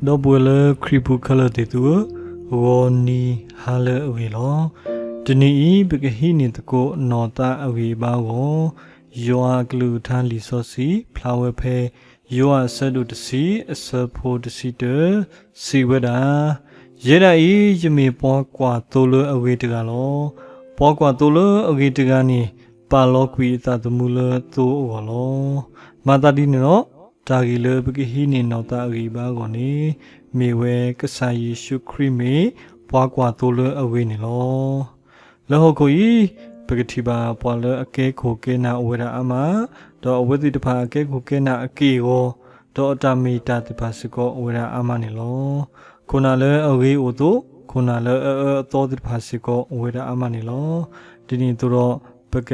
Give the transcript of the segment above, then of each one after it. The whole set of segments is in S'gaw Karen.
ဒီပုၢ်ဝဲၢ်လၢခရံာ်ပူၤခဲလၢာ်သ့ၣ်သုဧၢ, ဂီၤနံၤဟါလၢအဂ့ၤလီၤ. တနံၤအံၤ ပကဟံးန့ၢ်သကိးနီၢ်သးအဂံၢ်အဘါအဂီၢ်, ယွၤအကလုၢ်ကထါလံာ်စီဆှံ ဖျါဝဲဖဲ ယိၤဟၣ်အဆၢဒိၣ်တဆံ အဆၢဖိတဆံတၢ စံးဝဲဒၣ်, ယဲဒၣ်အံၤ ယမ့ၢ်ပှၤကွၢ်သိလၢအဂ့ၤတဂၤလီၤ. ပှၤကွၢ်သိလၢအဂ့ၤတဂၤန့ၣ် ပာ်လီၤကွံာ်အသးသမူလၢသိအဂီၢ်လီၤ. မၤသးဒ်န့ၣ်ဒီး တၢ်ဂ့ၢ်လၢပကဟံးန့ၢ်နီၢ်သးအဂံၢ်အဘါအဂီၢ်န့ၣ် မ့ၢ်ဝဲကစၢ်ယ့ၣ်ၡူးခရံာ်မ့ၢ်ပှၤကွၢ်သိလၢအဂ့ၤန့ၣ်လီၤ. လၢဟီၣ်ခိၣ်အံၤ ပကထံၣ်ဘၣ်ပှၤလၢအကဲခိၣ်ကဲနၢ်အိၣ်ဝဲဒၣ်အါမး, ဒီးအဝဲသ့ၣ်တဖၣ်အကဲခိၣ်ကဲနၢ်အက့ၢ်အဂီၤ, ဒီးအတၢ်မ့ၢ်တၢ်သ့ၣ်တဖၣ်စ့ၢ်ကီးအိၣ်ဝဲဒၣ်အါမးန့ၣ်လီၤ. ခိၣ်နၢ်လၢအဂ့ၤအိၣ်အသိး, ခိၣ်နၢ်လၢအအၢအသီသ့ၣ်တဖၣ်စ့ၢ်ကီးအိၣ်ဝဲဒၣ်အါမးန့ၣ်လီၤ. ဒ်န့ၣ်အသိးဒီး ပက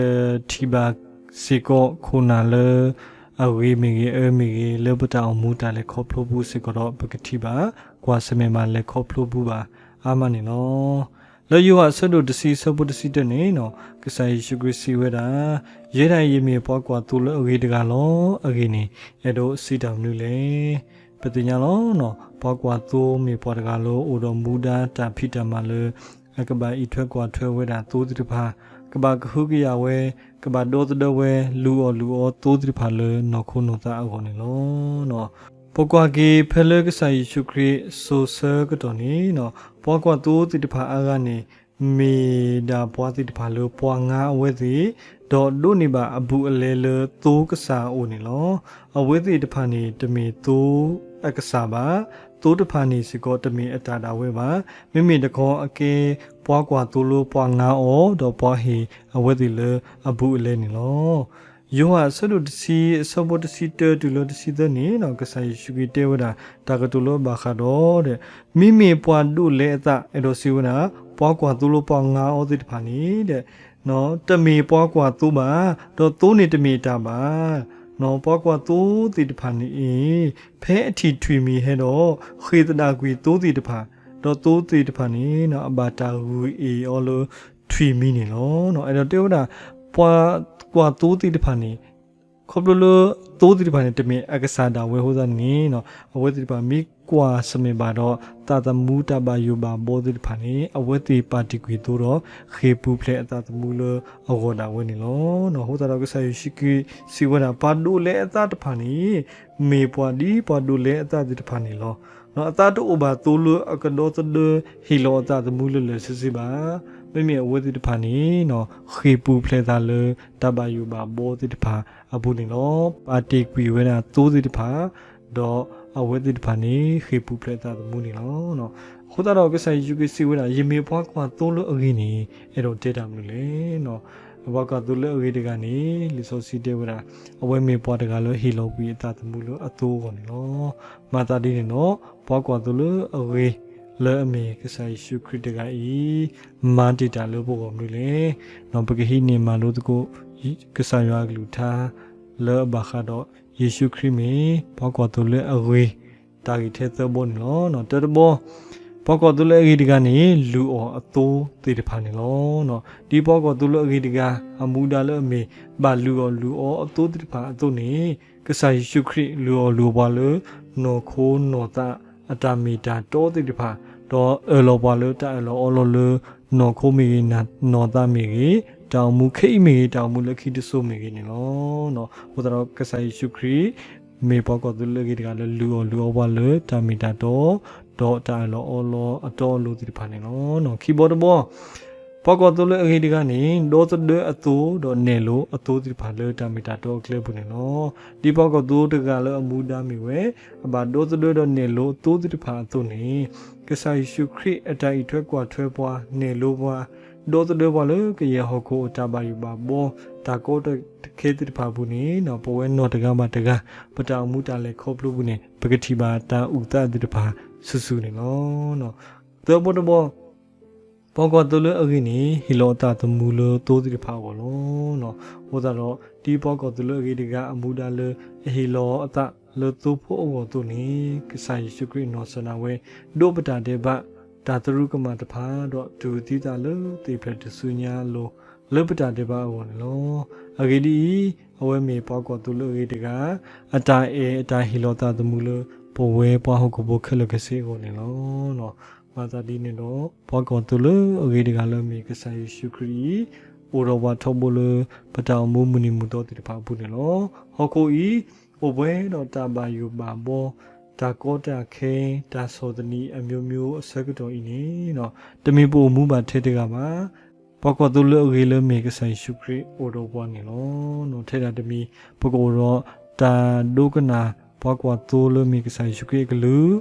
ထံၣ်ဘၣ်စ့ၢ်ကီးခိၣ်နၢ်လၢ အဂ့ၤမ့ၢ်ဂ့ၤ အၢမ့ၢ်ဂ့ၤ လၢပတၢ်အိၣ်မူတၢ်လဲၤခီဖျိပူၤစ့ၢ်ကီးဒီး ပကထံၣ်ဘၣ် ကွၢ်ဆၢၣ်မဲာ်ဘၣ်လဲၤခီဖျိပူၤဘၣ်အါမးန့ၣ်လီၤ. လၢယိၤဟၣ်အဆၢဒိၣ်တဆံအဆၢဖိတဆံတၢန့ၣ် ကစၢ်ယ့ၣ်ၡူးခရံာ်စံးဝဲဒၣ်, ယဲဒၣ်အံၤယမ့ၢ်ပှၤကွၢ်သိလၢအဂ့ၤတဂၤလီၤ. အဂ့ၢ်န့ၣ် အဲၣ်ဒိးစံးတၢ်မနုၤလဲၣ်. ပသ့ၣ်ညါလီၤ. ပှၤကွၢ်သိမ့ၢ်ပှၤတဂၤလၢအိၣ်ဒီးမူဒါတၢ်ဖံးတၢ်မၤလၢ အကဘၣ်အံးထွဲကွၢ်ထွဲဝဲဒၣ်သိသ့ၣ်တဖၣ်, ကဘၣ်ကဟုကယာ်ဝဲ, ကဘၣ်ဒီသဒၢဝဲ လုၢ်အီၣ်လုၢ်အီသိသ့ၣ်တဖၣ်လၢနီၢ်ခိနီၢ်သးအဂီၢ်န့ၣ်လီၤ. ပကွၢ်က့ၤဖဲလၢကစၢ်ယ့ၣ်ၡူးခရံာ်စိၤဆၢကတီၢ်န့ၣ် ပှၤကွၢ်သိသ့ၣ်တဖၣ်အါဂၤန့ၣ် မ့ၢ်ဒၣ်ပှၤသ့ၣ်တဖၣ်လၢပှၤငါအဝဲသ့ၣ်, ဒီးဒိးန့ၢ်ဘၣ်အဘူးအလဲလၢသိကစၢ်အအိၣ်န့ၣ်လီၤ. အဝဲသ့ၣ်တဖၣ်န့ၣ် တမ့ၢ်သိအကစၢ်ဘၣ်, သိတဖၣ်န့ၣ်စ့ၢ်ကီးတမ့ၢ်အတၢ်ဒၣ်ဝဲဘၣ်. မ့မ့ၢ်တခီအကဲပှၤကွၢ်သိလၢပှၤငါအီၤ, ဒီးပှၤဟ့ၣ်အဝဲသ့ၣ်လၢအဘူးအလဲန့ၣ်လီၤ. ယိၤဟၣ်အဆၢဒိၣ်တဆံအဆၢဖိတဆံတၢတုၤလၢတဆံသၢန့ၣ် ကစၢ်ယ့ၣ်ၡူးခရံာ်တဲဝဲဒၣ် တၢ်ကတိၤလၢအဘၣ်ဃးဒီး မ့မ့ၢ်ပှၤဒိးလဲအသး အဲၣ်ဒိးစံးဝဲဒၣ် ပှၤကွၢ်သိလၢပှၤငါအီၤသ့ၣ်တဖၣ်န့ၣ် တမ့ၢ်ပှၤကွၢ်သိဘၣ်, ဒီးသိန့ၣ်တမ့ၢ်အတၢ်ဘၣ်. ပှၤကွၢ်သိသ့ၣ်တဖၣ်န့ၣ်အံၤ ဖဲအထံၣ်ထွံၣ်မံၤဟဲဒီး ဃ့ၢ်သဒၣ်ကွံာ်သိသ့ၣ်တဖၣ်, ဒီးသိသ့ၣ်တဖၣ်န့ၣ် အဘၣ်တၢ်ဂုာ်အ့ၣ်အီၤလၢထွံၣ်မံၤန့ၣ်လီၤ. အဲၣ်ဒိးတဲဝဲဒၣ် ပှၤကွၢ်သိသ့ၣ်တဖၣ်န့ၣ် ခီဖျိလၢသိသ့ၣ်တဖၣ်န့ၣ် တမ့ၢ်အကစၢ်ဒၣ်ဝဲအဃိသတးန့ၣ် အဝဲသ့ၣ်တဖၣ်မ့ၢ်ကွၢ်ဆၢၣ်မဲာ်ဘၣ်ဒီး သးသမူတၢ်ဘၣ်ယိၣ်ဘၣ်ဘှီသ့ၣ်တဖၣ်န့ၣ် အဝဲသ့ၣ်ပာ်တ့ၢ်ကွံာ်သိဒီး ဃ့ၢ်ပူၤဖျဲးအသးသမူလၢအဂီၢ်ဒၣ်ဝဲန့ၣ်လီၤ. အဃိသတးဒီးကစၢ်ယ့ၣ်ၡူးခရံာ်စံးဝဲဒၣ် ပှၤဒိးလဲအသးတဖၣ်န့ၣ် မ့ၢ်ပှၤဒ်ပှၤဒိးလဲအသးသ့ၣ်တဖၣ်န့ၣ်လီၤ. အသးတအိၣ်ဘၣ်သိလၢအကဒီသဒၢဟ့ၣ်လီၤအသးသမူလၢလၢာ်ဆ့ဆ့ဘၣ်. မ့မ့ၢ်အဝဲသ့ၣ်တဖၣ်န့ၣ် ဃ့ၢ်ပူၤဖျဲးသးလၢတၢ်ဘၣ်ယိၣ်ဘၣ်ဘှီသ့ၣ်တဖၣ်အပူၤန့ၣ်လီၤ. ပာ်တ့ၢ်ကွံာ်ဝဲဒၣ်သိသ့ၣ်တဖၣ်, ဒီးအဝဲသ့ၣ်တဖၣ်န့ၣ် ဃ့ၢ်ပူၤဖျဲးသးသမူန့ၣ်လီၤ. အဃိသတးဒီးကစၢ်ယ့ၣ်ၡူးခရံာ်စံးဝဲဒၣ် ယမ့ၢ်ပှၤကွၢ်သိလၢအဂ့ၤန့ၣ် အဲၣ်ဒိးတဲတၢ်မနုၤလဲၣ်. ပှၤကွၢ်သိလၢအဂ့ၤတဂၤန့ၣ် လံာ်စီဆှံတဲဝဲဒၣ် အဝဲမ့ၢ်ပှၤတဂၤလၢဟ့ၣ်လီၤကွံာ်အသးသမူလၢအသိအဂီၢ်န့ၣ်လီၤ. မၤသးဒ်န့ၣ်ဒီး ပှၤကွၢ်သိလၢအဂ့ၤ လၢအမ့ၢ်ကစၢ်ယ့ၣ်ၡူးခရံာ်တဂၤအံၤ မၤတ့ၢ်တၢ်လၢပဂီၢ်မနုၤလဲၣ်. ပကဟံးန့ၢ်မၤလိသကိး ကစၢ်ယွၤအကလုၢ်ကထါ လၢအဘၣ်ဃးဒီး ယ့ၣ်ၡူးခရံာ်မ့ၢ်ပှၤကွၢ်သိလၢအဂ့ၤ တၢ်ဂ့ၢ်ထဲသၢဘီန့ၣ်လီၤ. တၢတဘီ ပှၤကွၢ်သိလၢအဂ့ၤတဂၤန့ၣ် လုၢ်အီၣ်အသိသ့ၣ်တဖၣ်န့ၣ်လီၤ. ဒ်ပှၤကွၢ်သိလၢအဂ့ၤတဂၤ အမူဒါလၢအမ့ၢ် ဘၣ်လုၢ်အီၣ်လုၢ်အီအသိသ့ၣ်တဖၣ်အသိးန့ၣ် ကစၢ်ယ့ၣ်ၡူးခရံာ်လုၢ်အီၣ်လုၢ်အီပှၤလၢ နီၢ်ခိနီၢ်သးအတၢ်မ့ၢ်တၢ်တီသ့ၣ်တဖၣ်, ဒီးအၢၣ်လီၤပှၤလၢတၢ်အၢၣ်လီၤအီလီၤလၢ နီၢ်ခိမ့ၢ်ဂ့ၤ, နီၢ်သးမ့ၢ်ဂ့ၤ, တၢ်အိၣ်မူခဲအံၤမ့ၢ်ဂ့ၤ, တၢ်အိၣ်မူလၢခံတစိၤမ့ၢ်ဂ့ၤန့ၣ်လီၤ. အဃိသတးဒီးကစၢ်ယ့ၣ်ၡူးခရံာ် မ့ၢ်ပှၤကွၢ်သိလၢအဂ့ၤတဂၤလၢလုၢ်အီၣ်လုၢ်အီပှၤလၢတၢ်မ့ၢ်တၢ်တီ, ဒီးတၢ်အၢၣ်လီၤအီလီၤအတီအလိၤသ့ၣ်တဖၣ်န့ၣ်လီၤ. ခံဘီတဘီ ပှၤကွၢ်သိလၢအဂ့ၤတဂၤန့ၣ် ဒီသဒၢအသိ ဒီးနဲၣ်လိအသိသ့ၣ်တဖၣ်လၢတၢ်မ့ၢ်တၢ်တီအကျဲပူၤန့ၣ်လီၤ. ဒ်ပှၤကွၢ်သိတဂၤလၢအမူဒါမ့ၢ်ဝဲ အဘၣ်ဒီသဒၢဒီးနဲၣ်လိအသိသ့ၣ်တဖၣ်အသိးန့ၣ် ကစၢ်ယ့ၣ်ၡူးခရံာ်အတၢ်အံးထွဲကွၢ်ထွဲပှၤ နဲၣ်လိပှၤ ဒီသဒၢပှၤလၢကယဲၢ်ဟီၣ်ခိၣ်အတၢ်ဘၣ်ယိၣ်ဘၣ်ဘှီ တၢ်ကီတၢ်ခဲသ့ၣ်တဖၣ်အပူၤန့ၣ် ပဝဲနီၢ်တဂၤဘၣ်တဂၤ ပတၢ်အိၣ်မူတၢ်လဲၤခီဖျိပူၤန့ၣ် ပကထံၣ်ဘၣ်တၢ်အုၣ်သးသ့ၣ်တဖၣ်စုာ်စုာ်န့ၣ်လီၤ. သၢဘီတဘီ ပှၤကွၢ်သိလၢအဂ့ၤန့ၣ် ဟ့ၣ်လီၤအသးသမူလၢသိသ့ၣ်တဖၣ်အဂီၢ်လီၤ. အဃိသတးဒီး ဒ်ပှၤကွၢ်သိလၢအဂ့ၤတဂၤအမူဒါလၢ အဟ့ၣ်လီၤအသးလၢသိဖိအဂီၢ်အသိးန့ၣ် ကစၢ်ယ့ၣ်ၡူးခရံာ်နီၢ်စၢၤဒၣ်ဝဲ ဒိးပတၢ်ဒဲးဘး တၢ်သရူးကမၣ်တဖၣ် ဒီးတူၢ်သံသးလၢသ့ၣ်ဖျဲၣ်တဆူညါအလိၤ လၢပတၢ်ဒဲးဘးအဂီၢ်န့ၣ်လီၤ. အဂ့ၢ်ဒ်အံၤ, အဝဲမ့ၢ်ပှၤကွၢ်သိလၢအဂ့ၤတဂၤ အတၢ်အဲၣ်အတၢ်ဟ့ၣ်လီၤသးသမူလၢ ပဝဲပှၤဟီၣ်ခိၣ်ဖိခဲလၢာ်ခဲဆ့အဂီၢ်န့ၣ်လီၤ. မၤသးဒ်န့ၣ်ဒီး ပှၤကွၢ်သိလၢအဂ့ၤတဂၤလၢအမ့ၢ်ကစၢ်ယ့ၣ်ၡူးခရံာ်အံၤ အိၣ်ဒီးပှၤထီဘိလၢပတၢ်အိၣ်မူမုၢ်နံၤမုၢ်သီသ့ၣ်တဖၣ်အပူၤန့ၣ်လီၤ. ဟီၣ်ခိၣ်အံၤ အိၣ်ပှဲၤဒီးတၢ်ဘၣ်ယိၣ်ဘၣ်ဘီ တၢ်ကီတၢ်ခဲ တၢ်ဆီၣ်သနံးအမျိုးမျိုးအဆၢကတီၢ်အံၤန့ၣ် တမ့ၢ်ပအိၣ်မူဘၣ်ထဲတဂၤဘၣ်. ပှၤကွၢ်သိလၢအဂ့ၤလၢအမ့ၢ်ကစၢ်ယ့ၣ်ၡူးခရံာ်အိၣ်ဒီးပှၤန့ၣ်လီၤ. ထဲဒၣ်တမံၤ ပကအိၣ်ဒီးတၢ်ဒိကနၣ် ပှၤကွၢ်သိလၢအမ့ၢ်ကစၢ်ယ့ၣ်ၡူးခရံာ်အကလုၢ်,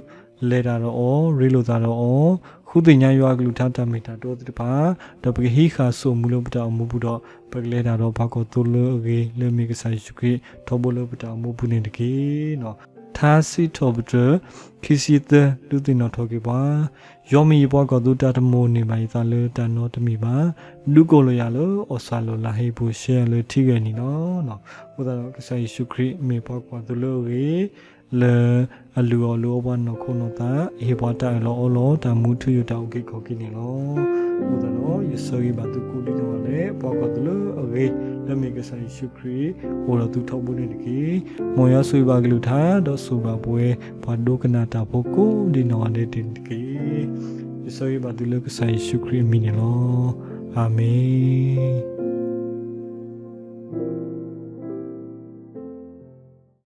လဲၤတၢ်ဒီးအီၤ, ရ့လိာ်သးဒီးအီၤ, ဃုသ့ၣ်ညါယွၤအကလုၢ်ကထါတၢ်မ့ၢ်တၢ်တီသ့ၣ်တဖၣ်, ဒီးပကဟံးဃာ်စိာ်မူလၢပတၢ်အိၣ်မူပူၤဒီး ပကလဲၤတၢ်ဒီးပှၤကွၢ်သိလၢအဂ့ၤလၢအမ့ၢ်ကစၢ်ယ့ၣ်ၡူးခရံာ် ထီဘိလၢပတၢ်အိၣ်မူပူၤန့ၣ်တက့ၢ်. ထါစံးထီၣ်ပတြၢၤ ခံဆံသၢ ဒုးသ့ၣ်နီၣ်ထီၣ်က့ၤပှၤ ယွၤမ့ၢ်ယပှၤကွၢ်သိတၢ်တမိၣ်န့ၢ်ဘၣ်ယသးလၢတၢ်နီတမံၤဘၣ်. ဒုးကိးလီၤယၤလၢအီၣ်ဆၣ်လီၤလးဟ့ၣ်ပူၤရှဲယၤလၢထံဂၤနံၤလီၤ. အဃိသတးဒီးကစၢ်ယ့ၣ်ၡူးခရံာ်မ့ၢ်ပှၤကွၢ်သိလၢအဂ့ၤ လၢအလုၢ်အီၣ်လုၢ်အီပှၤနီၢ်ခိနီၢ်သး ဟ့ၣ်ပှၤတၢ်အၢၣ်လီၤအီလီၤ တၢ်မူထူယိာ်တၢ်အုၣ်က့ၤခီၣ်က့ၤန့ၣ်လီၤ. အဃိသတးဒီး ယဆၢဂ့ၤဘၣ်သုကိးဒံနီၢ်ဂၤဒဲး ပှၤကွၢ်သိလၢအဂ့ၤ လၢအမ့ၢ်ကစၢ်ယ့ၣ်ၡူးခရံာ် အိၣ်ဒီးသုထီဘိန့ၣ်တက့ၢ်. မ်ယွၤဆိၣ်ဂ့ၤဘၣ်အကလုၢ်ကထါ ဒီးဆိၣ်ဂ့ၤဘၣ်ပဝဲ ပှၤဒိကနၣ်တၢ်ဖိကိးဒံနီၢ်ဂၤဒဲးတက့ၢ်. ယဆၢဂ့ၤဘၣ်သုလၢကစၢ်ယ့ၣ်ၡူးခရံာ်အမံၤန့ၣ်လီၤ. အၤမ့ၣ်.